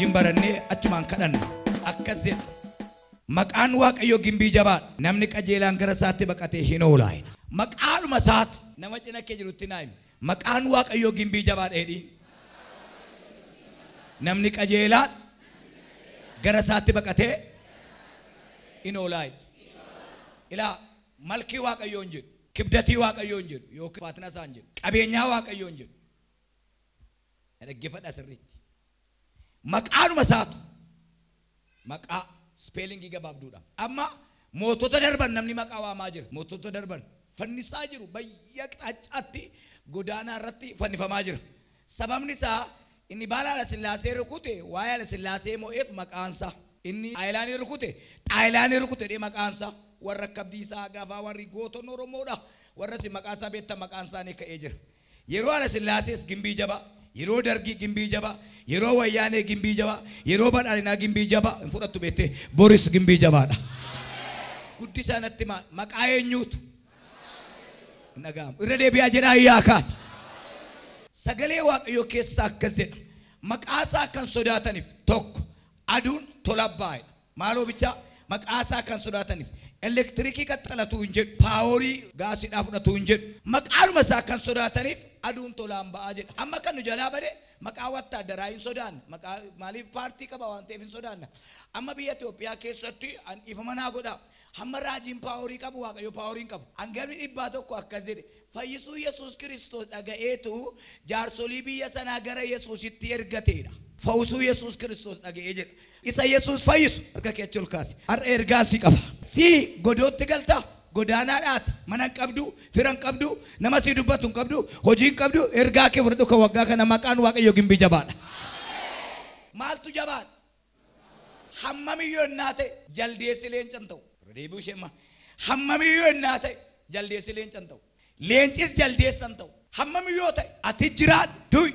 wajjin barannee achumaan kadhanna. Akkas jedha. Maqaan Waaqayyoo gimbii jabaadha. Namni qajeelaan gara isaatti baqatee hin oolaayina. Maqaanuma isaatu nama cina kee jirutti naa himi. Maqaan Waaqayyoo gimbii jabaadha jedhiin. Namni qajeelaan gara isaatti baqatee hin oolaayina. Ilaa malkii Waaqayyoo hin jedhu, kibdatii Waaqayyoo hin jedhu, yookiin faatina isaa hin jedhu, qabeenyaa Waaqayyoo hin jedhu. Dhaggeeffadhaa sirriitti. Maqaanuma isaatu maqaa spellingii gabaabduudha. Amma mootota darban namni maqaa waamaa jira. Mootota darban fannisaa jiru bayya qixaacaatti godaanaa irratti fannifamaa jira. Sababni isaa inni baala Haayilasillaasee rukute waa'ee Haayilasillaasee mo'eef maqaansaa. Inni Xaayilaanii rukute Xaayilaanii rukute dhee maqaansaa. Warra akka Abdiisaa Agaafaa warri gootonni Oromoodha. Warra si maqaasaa beektan maqaan isaanii ka'ee jira. Yeroo Haayilasillaasees gimbii jabaa, yeroo Dargii gimbii jabaa, yeroo Wayyaanee gimbii jabaa, yeroo Badhaadhinaa gimbii jabaa hin fudhattu beektee Boris gimbii jabaadha. Guddisaa natti maqaa eenyuutu? Hin dhaga'amu. Irra deebi'aa jedhaa iyyaa kaati. Sagalee Waaqayyoo keessaa akkas jedha. Maqaa isaa kan sodaataniif tokko aduun tola baay'ee. Maaloo bichaa maqaa isaa kan sodaataniif elektirikii qaxxalatu hin jedhu, paaworii gaasiidhaa fudhatu hin jedhu. Maqaanuma isaa kan sodaataniif aduun tolaan ba'aa jedha. Amma kan nu jalaa bade maqaa wattaadaraa hin sodaanne. Maqaa maaliif paartii qaba waan ta'eef hin sodaanne. Amma biyya Itoophiyaa keessatti an ifa naa godha. Hamma raajiin paaworii qabu Waaqayyo paaworii hin qabu. Hangafni 100 akkas jedhe. Fayyisuu Yesuus Kiristoos dhaga'eetu jaarsolii biyya sanaa gara Yesuusitti ergateedha. Fayyisuu Yesuus Kiristoos dhaga'ee jedha. Isa Yesuus fayyisu harka kee achi ol kaasi. Har'a ergaa si qaba. Si godootti galtaa? Godaanaadhaati. Mana hin qabdu, fira hin qabdu, nama si dubbatu hin qabdu, hojii hin qabdu, ergaa kee fudhadhu kan waggaa kana maqaan Waaqayyo gimbii jabaadha. Maaltu jabaadha? Hammamiyyuu ennaa ta'e jaldeessi leenca hin ta'u. Deebi'uu ishee amma. Hammamiyyuu ennaa ta'e jaldeessi leenca hin ta'u. Leencis jaldeessa hin ta'u. Hammamiyyuu ta'e ati jiraadhu, du'i,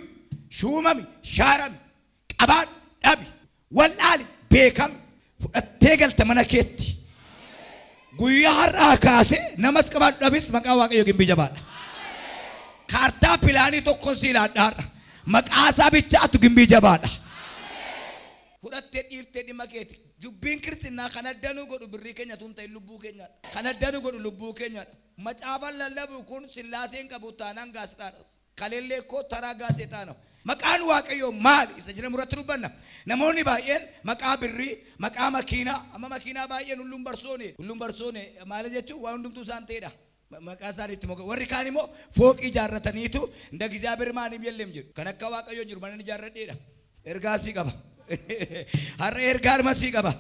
shuumami, shaarami, qabaadhu, dhabi, wal'aali, beekami, fudhattee galta mana keetti. Guyyaa har'aa kaasee namas qabaadhu dhabis maqaa Waaqayyo gimbii jabaadha. Kaartaa pilaanii tokkoon si ilaadha har'a. Maqaa isaa bichaatu gimbii jabaadha. Fudhattee dhiiftee dhimma keeti. Dubbiin kirisinnaa kan addanuu godhu birrii keenya tun ta'e lubbuu keenyadha. Kan addanuu godhu lubbuu keenyadha. Macaafan lallabu kun sillaaseen qabu taanaan gaazexaadha. Kalellee koo taraa gaazexaa ነው. Maqaan Waaqayyoo maali? Isa jedhamu irratti dubbanna. Namoonni baay'een maqaa birrii, maqaa makiinaa, amma makiinaa baay'een hulluun barsoone. Hulluun barsoone maali jechuun waan hundumtuu isaan ta'edha. Maqaa isaaniitti moga. Warri kaan immoo fooqii ijaarrataniitu እንደ እግዚአብሔር ማንም የለም jedhu. Kan akka Waaqayyoo jiru mana ijaarradheedha. Ergaa sii qaba. Har'a ergaa arma sii qaba.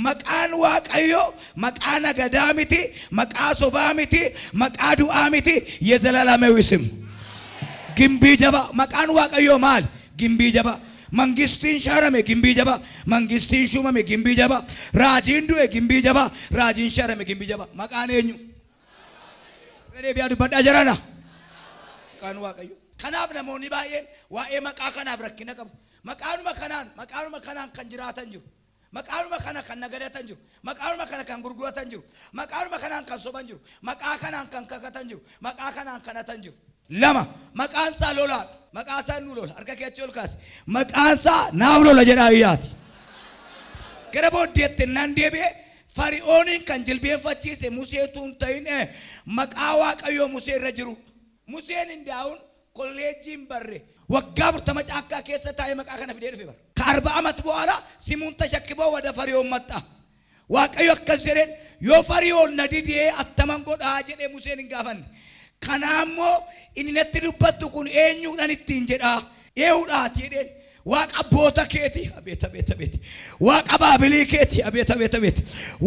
Maqaan Waaqayyoo maqaa nagadaa miti, maqaa sobaa miti, maqaa du'aa miti, የዘላለማዊ ስም. Gimbii jabaa. Maqaan Waaqayyoo maali? Gimbii jabaa. Mangistiin shaarame gimbii jabaa. Mangistiin shuumame gimbii jabaa. Raajiin du'e gimbii jabaa. Raajiin shaarame gimbii jabaa. Maqaan eenyu? Irra deebi'aa dubbadhaa jarana. Maqaan Waaqayyoo. Kanaaf namoonni baay'een waa'ee maqaa kanaaf rakkina qabu. Maqaanuma kanaan, maqaanuma kanaan kan jiraatan jiru. Maqaanuma kana kan nagadatan jiru. Maqaanuma kana kan gurguratan jiru. Maqaanuma kanaan kan soban jiru. Maqaa kanaan kan kakatan jiru. Maqaa kanaan kan hatan jiru. Lama, maqaan isaa lolaadha. Maqaa isaa nu lola. Harka kee achi ol kaasi. Maqaan isaa naaf lola jedhaa iyyaati. Gara booddeetti naan deebi'e Fari'ooniin kan jilbeenfachiise Museetu hin ta'in maqaa Waaqayyoo Musee irra jiru. Museen hin daa'uun kolleejjii hin barre. Waggaa 40 caakkaa keessa taa'ee maqaa kana fidee dhufe bara. ከአርባ ዓመት በኋላ ስሙን ተሸክሞ ወደ ፈርዖን መጣ። Waaqayyo akkas jedheen yoo Fari'oon na didee attaman godhaa jedhee Museen hin gaafanne. Kanaammoo inni natti dubbattu kun eenyuudhaan ittiin jedhaa? Eenyuudhaati jedheen. Waaqa abboota keeti. Abeet abeet abeet. Waaqa baabilii keeti. Abeet abeet abeet.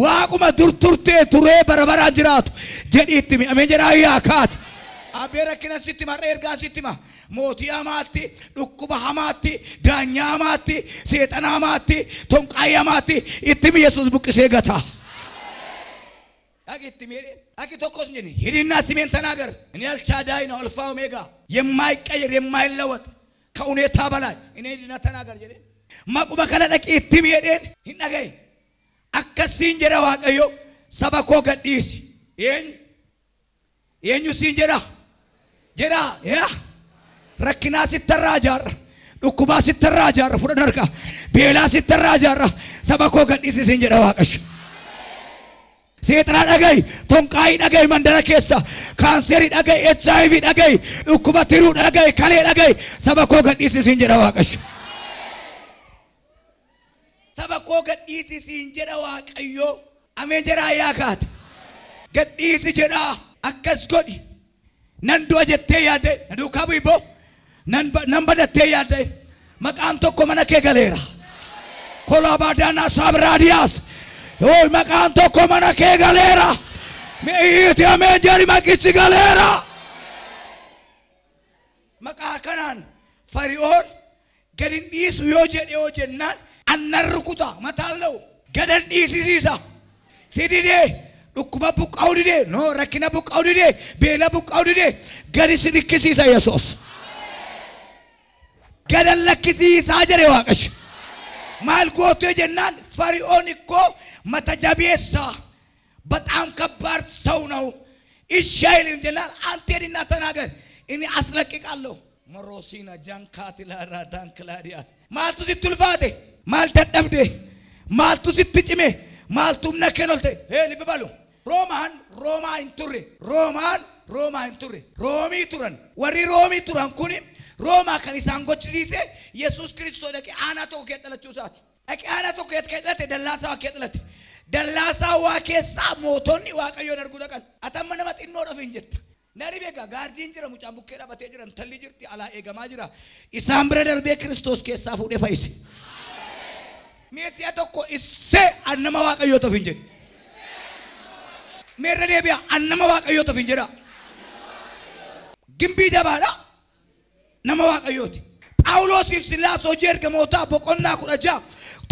Waaquma dur turtee turee bara baraan jiraatu jedhii itti himi. Ameen jedhaa yaa kaati. Abbee rakkina sitti hima, har'a ergaa sitti hima. Mootii hamaatti, dhukkuba hamaatti, daanyaa hamaatti, seexana hamaatti, tonqaayii hamaatti itti himi Yesuus buqqisee gata. Dhaqi itti himi jedheen. Dhaqi tokkos hin jedhin. ሂድና ስሜን ተናገር። እኔ አልሻዳይ ነው አልፋ ኦሜጋ የማይቀየር የማይለወጥ ከሁኔታ በላይ እኔ ሂድና ተናገር jedheen. Maquma kana dhaqi itti himi jedheen hin dhagaye. Akkasiin jedha Waaqayyo saba koo gadhiisi. Eenyu? Eenyu siin jedha? Jedha yaa rakkinaa sittarraa ijaarra. Dhukkubaa sittarraa ijaarra fudhadhu harkaa. Beelaa sitti raajaarra saba koo gadhiisi siin jedha Waaqayyo. Seexana dhaga'i, tonqaayii dhaga'i mandara keessa, kaanserii dhaga'i, HIV dhaga'i, dhukkuba tiruu dhaga'i, kalee dhaga'i, saba koo gadhiisi siin jedha Waaqayyo. Saba koo gadhiisi siin jedha Waaqayyo. Ameen jedhaa yaa kaate. Gadhiisi jedhaa akkas godhi. Nan du'a jettee yaadde, na duukaa bu'i boo. Nan badattee yaadde. Maqaan tokko mana kee galeera. Kolabaadaanaa Sabraadiyaas. Hooy maqaan tokko mana kee galeera. Mi'iiti ameen jedhi maqichi galeera. Maqaa kanaan Fari'oon gad hin dhiisu yoo jedhe yoo jennaan annan rukuta mataan la'u gadan dhiisisiisa. Si didee dhukkuba buqqa'uu didee noo rakkina buqqa'uu didee beela buqqa'uu didee gadi si dhikkisiisa Yesuus. Gadan lakkisiisaa jedhe Waaqayyo. Maal gootee jennaan Fari'oon ikkoo mata jabeessa በጣም ከባድ ሰው ነው። እሺ አይልም ጀናል አንተ ሄድና ተናገር እኔ አስለቅቃለሁ። መሮሲና ጃንካቲላ ራዳን ክላዲያስ maaltu sitti ulfaate maal dadhabde maaltu sitti cime maaltu humna kee olte hee ልብ በሉ ሮማን ሮማ hin turre ሮማን ሮማ hin turre roomii turan warri roomii turan kun roomaa kan isaan gochisiise Yesuus Kiristoos dhaqee aanaa tokko keessa dhalachuu isaati. Dhaqee aanaa tokko keessa dhalate dallaasaa keessa dhalate. Dallaasaa waa keessaa mootonni Waaqayyoon arguu dhaqan. Atamma nama xinnoo dhafe hin jetta. Nari beeka gaardiin jira mucaan bukkee dhabatee jira intalli jirti alaa eegamaa jira. Isaan bira darbee Kiristoos keessaa fuudhee fayyise. Mee si'a tokko issee annama Waaqayyoo ta'uuf hin jedhu. Meerra deebi'a annama Waaqayyoo ta'uuf hin jedha. Gimbii jabaadha nama Waaqayyooti. Phaawulosiif Sillaas hojii ergamootaa boqonnaa 16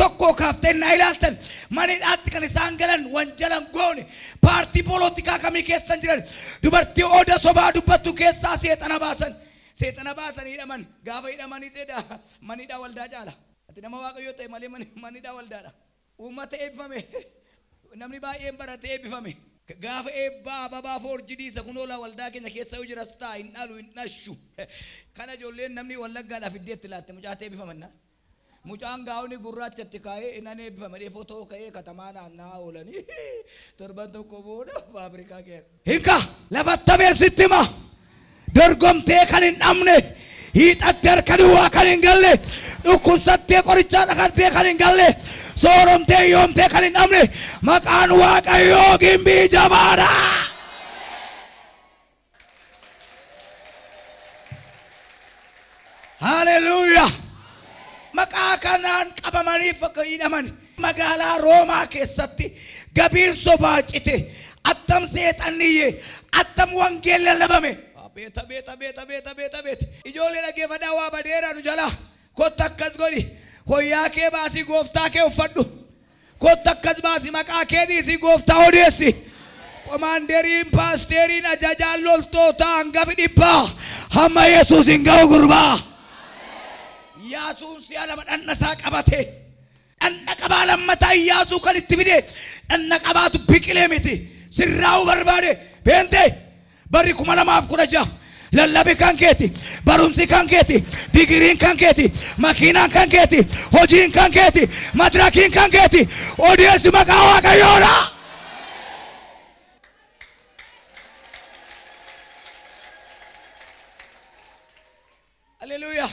tokko kaaftee na ilaaltan mana hidhaatti kan isaan galan wanjalan goone paartii poolotikaa kamii keessan jiran dubartii oda sobaa dubbattu keessaa seexana baasan. Seexana baasan hidhaman gaafa hidhamanii seeda mana hidhaa waldaa caala. Ati nama Waaqayyoo ta'e malee mana hidhaa waldaadha. Uummata eebbifame namni baay'een barate eebbifame. Gaafa eebbaa ababaa foorjidii isa kun oolaa waldaa keenya keessa yoo jiras ta'a hin dhalu hin dhashu. Kana ijoolleen namni wallaggaadhaaf iddeetti laatte mucaatti eebbifamanna. Mucaan gaa'onni gurraachatti kaa'ee innan eebbifame footoo ka'ee katamaa naanna'aa oolanii torban tokko booda faabrikaa keessa. Hinka lafattamee sitti hima dorgomtee kan hin dhabne hiixattee harka duwwaa kan hin galle dhukkubsattee qorichaa dhaqattee kan hin galle sooromtee yoomtee kan hin dhabne maqaan Waaqayyoo gimbii jabaadha. Haleluuyaa. Maqaa kanaan qabamanii fakka hidhaman magaalaa Roomaa keessatti gabiin sobaa cite attam seexanniyye attam wangeelli lallabame. Beeta beeta beeta beeta beeta beeta ijoollee dhaggeeffadhaa waa badeera nu jalaa kottu akkas godhi hoyyaa kee baasii gooftaa kee uffadhu kottu akkas baasii maqaa kee dhiisii gooftaa odeessi. Komaanderiin paasteeriin ajajaan loltootaa hangafi dhibbaa hamma Yesuus hin ga'u gurbaa. Iyyaasuun si'a lama dhanna isaa qabate. Dhanna qabaa lammataa Iyyaasuu kan itti fide dhanna qabaatu biqilee miti. Sirraa'uu barbaade beente barri 2016 lallabi kan keeti, barumsi kan keeti, digiriin kan keeti, makiinaan kan keeti, hojiin kan keeti, madirakiin kan keeti, odeessi maqaa Waaqayyoodha. Haleluuyaa.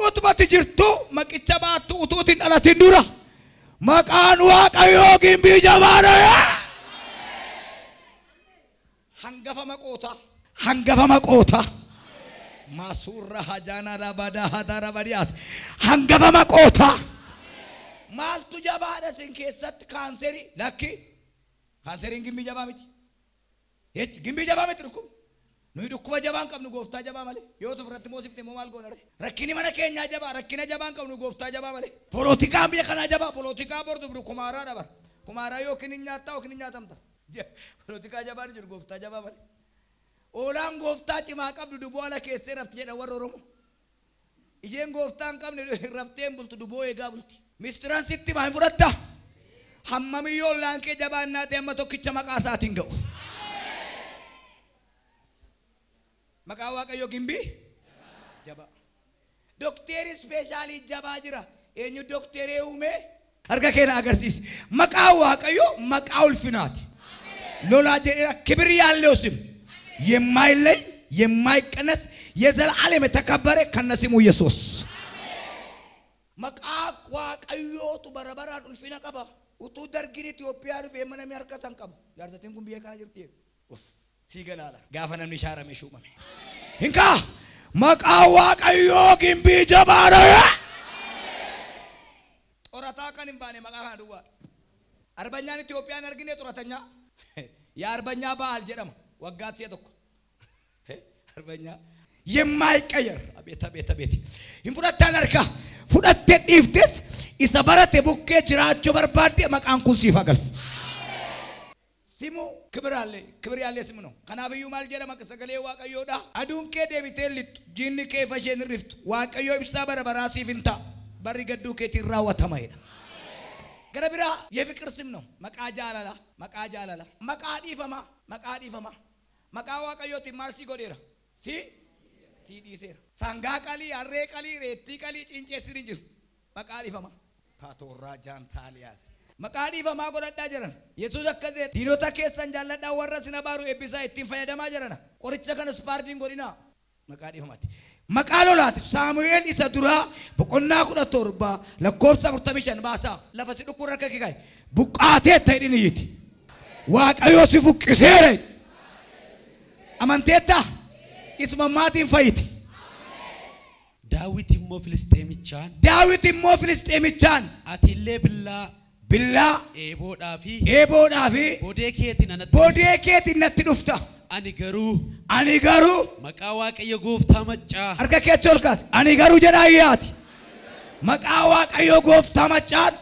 Utubatti jirtu maqicha baattu utuutiin dhalatin dura maqaan Waaqayyoo gimbii jabaadha. Hangafa maqootaa hangafa maqootaa masuurra hajaana rabadaa hadara badiyaas hangafa maqootaa maaltu jabaadha sin keessatti kaanserii lakki kaanseriin gimbii jabaa miti. Gimbii jabaa miti dhukkubni. Nuyi dhukkuba jabaa hin qabnu gooftaa jabaa malee. Yoo ofirratti moosifne immoo maal goona ree? Rakkinni mana keenyaa jabaa, rakkina jabaa hin qabnu gooftaa jabaa malee. Poolootikaan biyya kanaa jabaa, poolootikaa bordu biru kumaaraa dabar. Kumaaraa yookiin hin nyaattaa yookiin hin nyaatamta. Poolootikaa jabaan jiru gooftaa jabaa malee. Oolaan gooftaa cimaa qabdu duboo ala keessee rafti jedhan warra Oromoo. Isheen gooftaa hin qabne raftee hin bultu duboo eegaa bulti. Mistiraan sitti maa hin fudhatta? Hammamiyyoo ollaan kee jabaa ta'e amma tokkicha maqaa isaatiin ga'u. Maqaa Waaqayyoo gimbii jabaa. Dokteeri ispeeshaalii jabaa jira. Eenyu dokteree uume? Harka keenya agarsiisi. Maqaa Waaqayyoo maqaa ulfinaati. Lolaa jedheera ክብር ያለው ስም የማይለይ የማይቀነስ የዘላለም የተከበረ ከነስሙ ኢየሱስ። Maqaa Waaqayyootu bara baraan ulfina qaba. Utuu dargiin Itoophiyaa dhufee mana namni harka san qabu. Jaarsatiin kun biyya kana jirti. Uff sii galaala. Gaafa namni shaarame shuumame. Hinkaa maqaa Waaqayyoo gimbii jabaadha. Xorataa kan hin baane maqaa kana duwwaa. Arbanyaan Itoophiyaan argine xoratanyaa. Yaa arbanyaa Ba'aal jedhama. Waggaatti si'a tokko. Arbanyaa የማይቀየር አቤት አቤት አቤት hin fudhattaan harka fudhattee dhiiftes isa barate bukkee jiraachuu barbaadde maqaan kun siif haa galu. ስሙ ክብር አለ ክብር ያለ ስም ነው። Kanaafiyyuu maal jedhama sagalee Waaqayyoodha. Aduun kee deebitee lixxu jiinni kee ifa isheen riftu Waaqayyo ibsaa bara baraa siif hin ta'a. Barri gadduu keetiin raawwatama jedha. Gara biraa የፍቅር ስም ነው። Maqaa jaalala maqaa jaalala maqaa dhiifama maqaa dhiifama maqaa Waaqayyootiin maal sii godheera si sii dhiiseera. Sangaa qalii harree qalii reettii qalii cinceessi hin jiru. Maqaa dhiifama. Paatoorraa jaantaaliyaas. Maqaa dhiifamaa godhadhaa jiran. Yesuus akkas jedhe diinota keessan jaalladhaa warra sin abaaru eebbisaa ittiin fayyadamaa jiran. Qoricha kana ispaartiin godhinaa. Maqaa dhiifamaati. Maqaa lolaati. Saamu'eel isa duraa boqonnaa 17 lakkoofsa 45 baasaa. Lafa si dhukkuba harka kee kaa'i. Buqqaatee ta'e dhiniyyiti. Waaqayyo si buqqiseera. Amanteetta isuma maatiin fayyite. Daawit immoo Filisxeemichaan. Daawit immoo Filisxeemichaan. Ati illee billaa. Billaa. Eeboodhaa fi. Eeboodhaa fi. Bodee keetiin anatti. Bodee keetiin natti dhufta. Ani garuu. Ani garuu. Maqaa Waaqayyo gooftaa maccaa. Harka keetti ol kaasi. Ani garuu jedhaa iyyaati. Maqaa Waaqayyo gooftaa maccaan.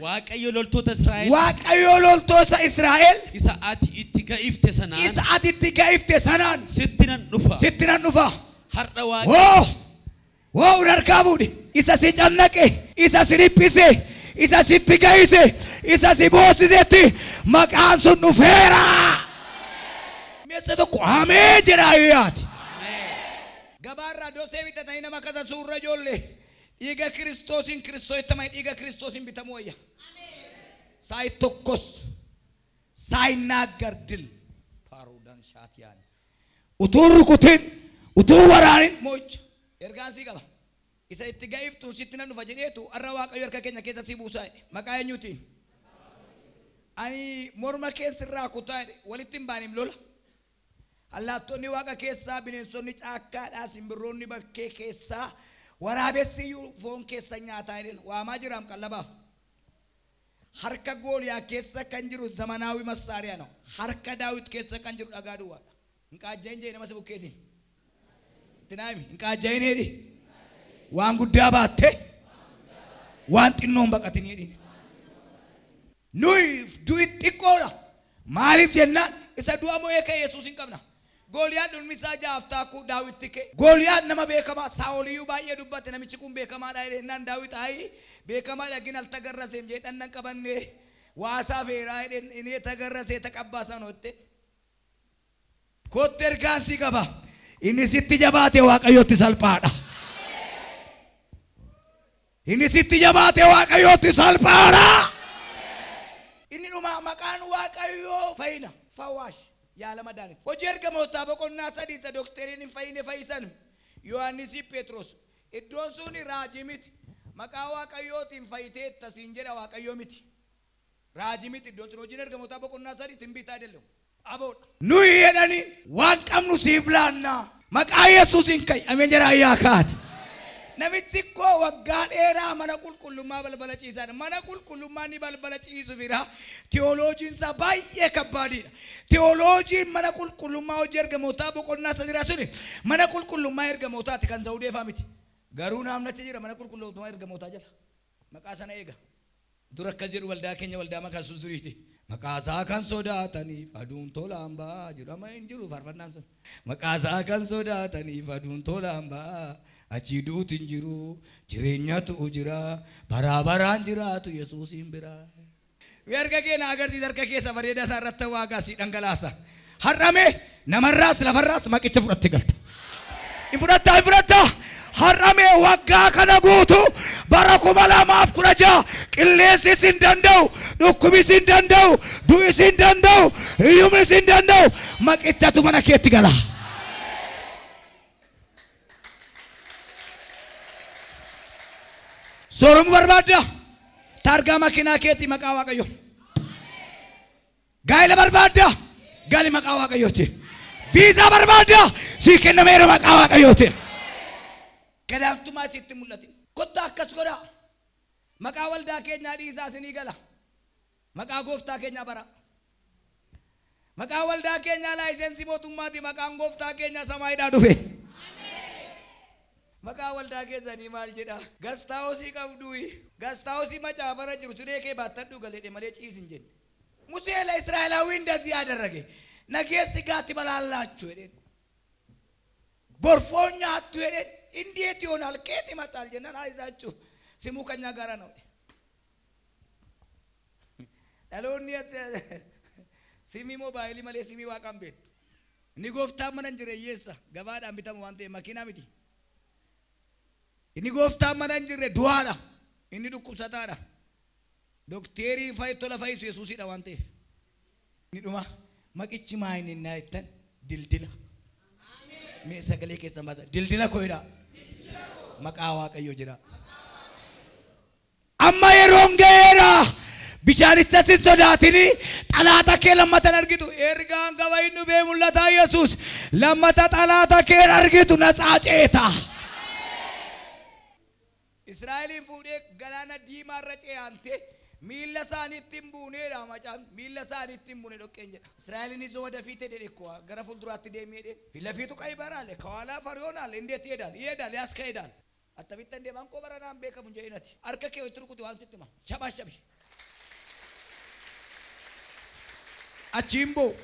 Waaqayyo loltoota Israa'el. Waaqayyo loltoota Israa'el. Isa ati itti ga'ifte sanaan. Isa ati itti ga'ifte sanaan. Sitti nan dhufa. Sitti nan dhufa. Har'a Waaqayyo. Woo! Woo harkaa fuudhi. Isa si cannaqe, isa si dhiphise, isa sitti ga'ise, isa si boosisetti maqaan sun dhufeera. Meessa tokko ameen jedhaa iyyaati. Gabaarraa dosee bitatanii nama kasa suurra ijoollee. Dhiiga Kiristoosiin Kiristoos tamay dhiiga Kiristoosiin bitamuu wayya. ሳይተኮስ ሳይናገር ድል ፓሩዳን ሻትያን utuu rukutin utuu waraanin mo'icha ergaan sii qaba. Isa itti ga'iftu sitti nan dhufa jedheetu har'a Waaqayyo harka keenya keessa sii buusaa jedhe. Maqaa eenyuutiin? Ani morma keessirraa kutaa jedhe walitti hin baanim lola. Allaattonni waaqa keessaa bineensonni caakkaadhaa simbirroonni bakkee keessaa waraabessi iyyuu foon keessa nyaataa jedheen waamaa jiraam qallabaaf. Harka Gooliyaa keessa kan jiru zamanaawi massaariyaa ነው. Harka Daawit keessa kan jiru dhagaa duwwaadha. Hin qaajjayin jee nama si bukkeetiin. Itti naami hin qaajjayin jedhi. Waan guddaa baatte waan xinnoon baqatin jedhi. Nuyi du'i xiqqoodha. Maaliif jennaan isa du'a mo'ee ka'e Yesuus hin qabna. Gooliyaad dhulmi isaa ja'aaf taakuu Daawitti ka'e. Gooliyaad nama beekamaa Saa'oliyyuu baay'ee dubbate namichi kun beekamaadha jedhee Daawit ayi beekamaadha gin altagarraseem jedhee dhannan qabannee waasaa feeraa jedheen inni tagarrasee taqabbaa sana hotte. Kootti ergaan si qaba. Inni sitti jabaate Waaqayyootti salphaadha. Inni sitti jabaate Waaqayyootti salphaadha. Inni dhuma maqaan Waaqayyoo fayyina fawaash yaala madaaniif. Hojii ergamootaa boqonnaa 3 isa dookteriin hin fayyine fayyisan Yohaannisii Phexros. Iddoon sun raajii miti. Maqaa Waaqayyootiin fayyiteetta siin jedha Waaqayyoo miti. Raajii miti iddoon sun hojiin ergamootaa boqonnaa 3 timbiitaa jedhamu. Aboodha. Nuyi jedhani waan qabnu siif laannaa. Maqaa Yesuusiin ka'i. Ameen jedha ayyaa kaati. Namichi koo waggaa dheeraa mana qulqullummaa balbala ciisaadha. Mana qulqullummaa ni balbala ciisu fira. Teoloojiin isaa baay'ee kabbaadiidha. Teoloojiin mana qulqullummaa hojii ergamootaa boqonnaa 3 suni mana qulqullummaa ergamootaati kan Zawudee fa'aa miti. Garuu naamnachi jira mana qulqullummaa ergamootaa jala. Maqaa sana eega. Dura akkas jedhu waldaa keenya waldaa maqaa Yesuus duriiti. Maqaa isaa kan sodaataniif aduun tolaan ba'a jedhu amma hin jiru faarfannaan sun. Maqaa isaa kan sodaataniif aduun tolaan ba'a. Achi duuti hin jiru jireenyatu jira baraa baraan jiraatu Yesuusiin bira. Harka keenya agarsiisa harka keessa bareedaa isaa irratti waagaa si dhangalaasa. Har'ame namarraas lafarraas maqicha fudhatte galta. Hin fudhattaa hin fudhattaa. Har'amee waggaa kana guutu bara 2016 qilleensi sin danda'u, dhukkubni sin danda'u, du'i sin danda'u, hiyyumni sin danda'u, maqichatu mana keetti gala. Sooromuu barbaadda? Taargaa makiinaa keetii maqaa Waaqayyo. Gaa'ela barbaadda? Gali maqaa Waaqayyooti. Viizaa barbaadda? Sii kennameera maqaa Waaqayyooti. Gadaantummaa sitti mul'ate. Kottaa akkas godhaa. Maqaa waldaa keenyaa dhiisaa isinii gala. Maqaa gooftaa keenyaa bara. Maqaa waldaa keenyaa laayisensii mootummaati. Maqaan gooftaa keenyaa samaayiidhaa dhufe. Maqaa waldaa keessanii maal jedha? Gastaawosii qabduuyi. Gastaawosii macaafara jiru siree kee baattadhu galee malee ciisin jenne. Musee la Israa'elaawwi እንደዚህ ያደረገ nageessi gaatti balaallaችሁ jedheen. Borfoon nyaattu jedheen. እንዴት ይሆናል? ከየት ይመጣል? jennaan አይዛችሁ ስሙ ከኛ ጋራ ነው። dhaloonni simii moobaayilii malee simii waaqaan beektu. Inni gooftaan mana hin jirre hiyyeessa gabaadhaan bitamu waan ta'eef makiinaa miti. Inni gooftaan mana hin jirre du'aadha. Inni dhukkubsataadha. Dokteerii tola fayyisu Yesuusidha waan ta'eef. Inni dhuma maqichi maa inni naa jettan dildila. Mee sagalee keessan baasa. Dildila koo jedha. Maqaa Waaqayyoo jedha. Amma yeroon ga'eera. Bishaanicha sin sodaatini xalaata kee lammatan argitu. Ergaan gaba hin dhufee mul'ataa Yesuus. Lammata xalaata kee argitu natsaa ceeta. Israa'eliin fuudhee galaana diimaarra ce'ante miilla isaaniitti hin buuneedha macaan miilla isaaniitti hin buune dhoqqeen jedha. Israa'eliinis ወደፊት ሄደ እኮ gara fuulduraatti deemee ሄደ። ፊት ለፊቱ ቀይ ባህር አለ፣ ከኋላ ፈርዖን አለ። እንዴት ይሄዳል? ይሄዳል፣ ያስካሄዳል። Attamitti deemaan koo baranaan beekamu hin jedhinati. Harka kee itti rukuti waan sitti hima. Shabaa shabi. Achiin boo,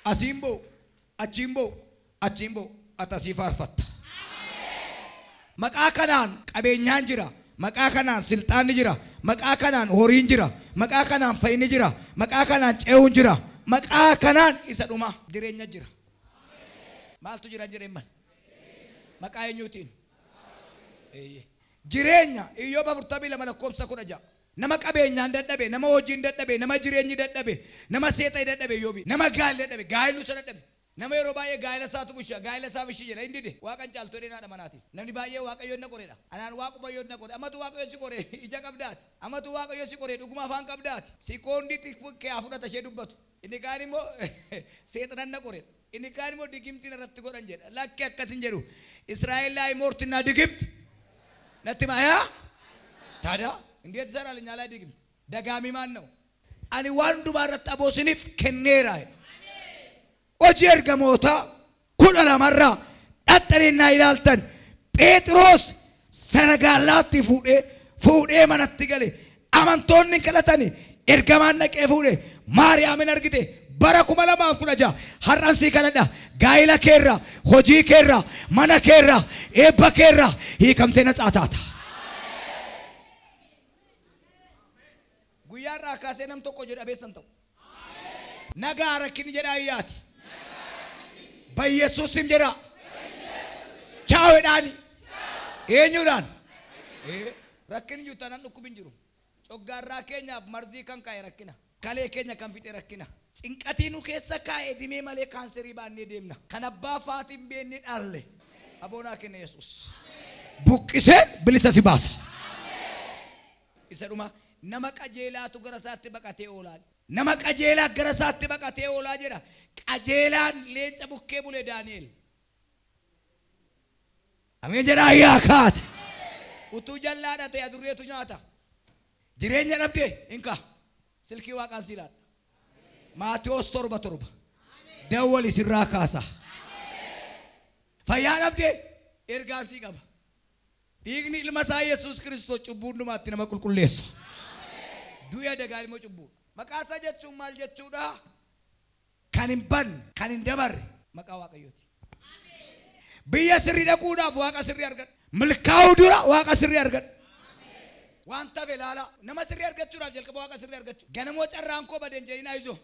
asiin boo, achiin boo, achiin boo, ati asii faarfatta. Maqaa kanaan qabeenyaan jira. Maqaa kanaan silxaanni jira. Maqaa kanaan horiin jira. Maqaa kanaan fayyinni jira. Maqaa kanaan ce'uun jira. Maqaa kanaan isa dhuma jireenya jira. Maaltu jira jireenya? Maqaa eenyuutiin? Jireenya Iyyoob 42 lakkoofsa 16. Nama qabeenyaan dadhabe, nama hojiin dadhabe, nama jireenyi dadhabe, nama seexay dadhabe Iyyoobi, nama gaa'ela dadhabe, gaa'ellu isa dadhabe. Nama yeroo baay'ee gaa'ela isaatu busha, gaa'ela isaa bishii jedha inni dide. Waaqan caaltu jedhee naadha manaati. Namni baay'ee Waaqayyoon na qoreedha. Anaan Waaqayyoon na qore. Amatu Waaqayyo si qore ija qabdaati. Amatu Waaqayyo si qore dhuguma afaan qabdaati. Si koonditti kee fudhata ishee dubbatu. Inni kaan immoo seexanan na qoreedha. Inni kaan immoo digimtiin irratti godhan jedha. Lakki akkas hin jedhu. Israa'el laa moortinaa digimti. Natti maayaa? ታዲያ እንዴት ይሰራል? እኛ ላይ ድግምት ደጋሚ ማን ነው? Ani waan hundumaa irratti aboo isiniif kenneera. Hojii ergamoota 12 dhaxxaninnaa ilaaltan Phexros saragaalaatti fuudhee manatti gale. Amantoonni kadhatani ergamaan dhaqee fuudhe. Maariyaamin argite bara 2016 har'aan sii kadhadha. Gaa'ila keerra, hojii keerra, mana keerra, eebba keerra hiikamtee natsaa taata. Guyyaa irraa kaasee nam tokko jedha beessan ta'u. Nagaa rakkinni jedhaa iyyaati. Bayyesuus sim jedhaa. Chaaw jedhaani. Eenyuudhaan? Rakkinni jiru taanaan dhukkubni hin jiru. Coggaarraa keenyaaf marzii kan kaa'e rakkina. Kalee keenya kan fixe rakkina. Cinqatii nu keessa kaa'e dimee malee kaanserii baannee deemna. Kan abbaa faatiin beenne dhaalle. Aboonaa kenna Yesuus. Buqqisee bilisa si baasa. Isa dhuma nama qajeelaatu gara isaatti baqatee oolaa. Nama qajeelaa gara isaatti baqatee oolaa jedha. Qajeelaan leenca bukkee bule Daani'el. Ameen jedhaa yaa kaate. Utuu jallaadha ta'e adurreetu nyaata. Jireenya dhabdee hin ka'a. Silkii waaqaan si ilaala. Maatewos 7:7. Dawwali sirraa kaasa. Fayyaa dhabdee ergaa sii qaba. Dhiigni ilma isaa Yesuus Kiristoos cubbuu hundumaatti nama qulqulleessa. Du'a dagaa immoo cubbuudha. Maqaa isaa jechuun maal jechuudha? Kan hin banne, kan hin dabarre maqaa Waaqayyooti. Biyya sirrii dhaquudhaaf waaqa sirrii argadhu. Milkaa'uu dura waaqa sirrii argadhu. Waan tafe ilaala. Nama sirrii argachuudhaaf jalqaba waaqa sirrii argachuu. Ganamoo carraan koo badeen jedhin ayizoo.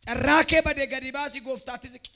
Carraa kee badee gadi baasii gooftaatti siqi.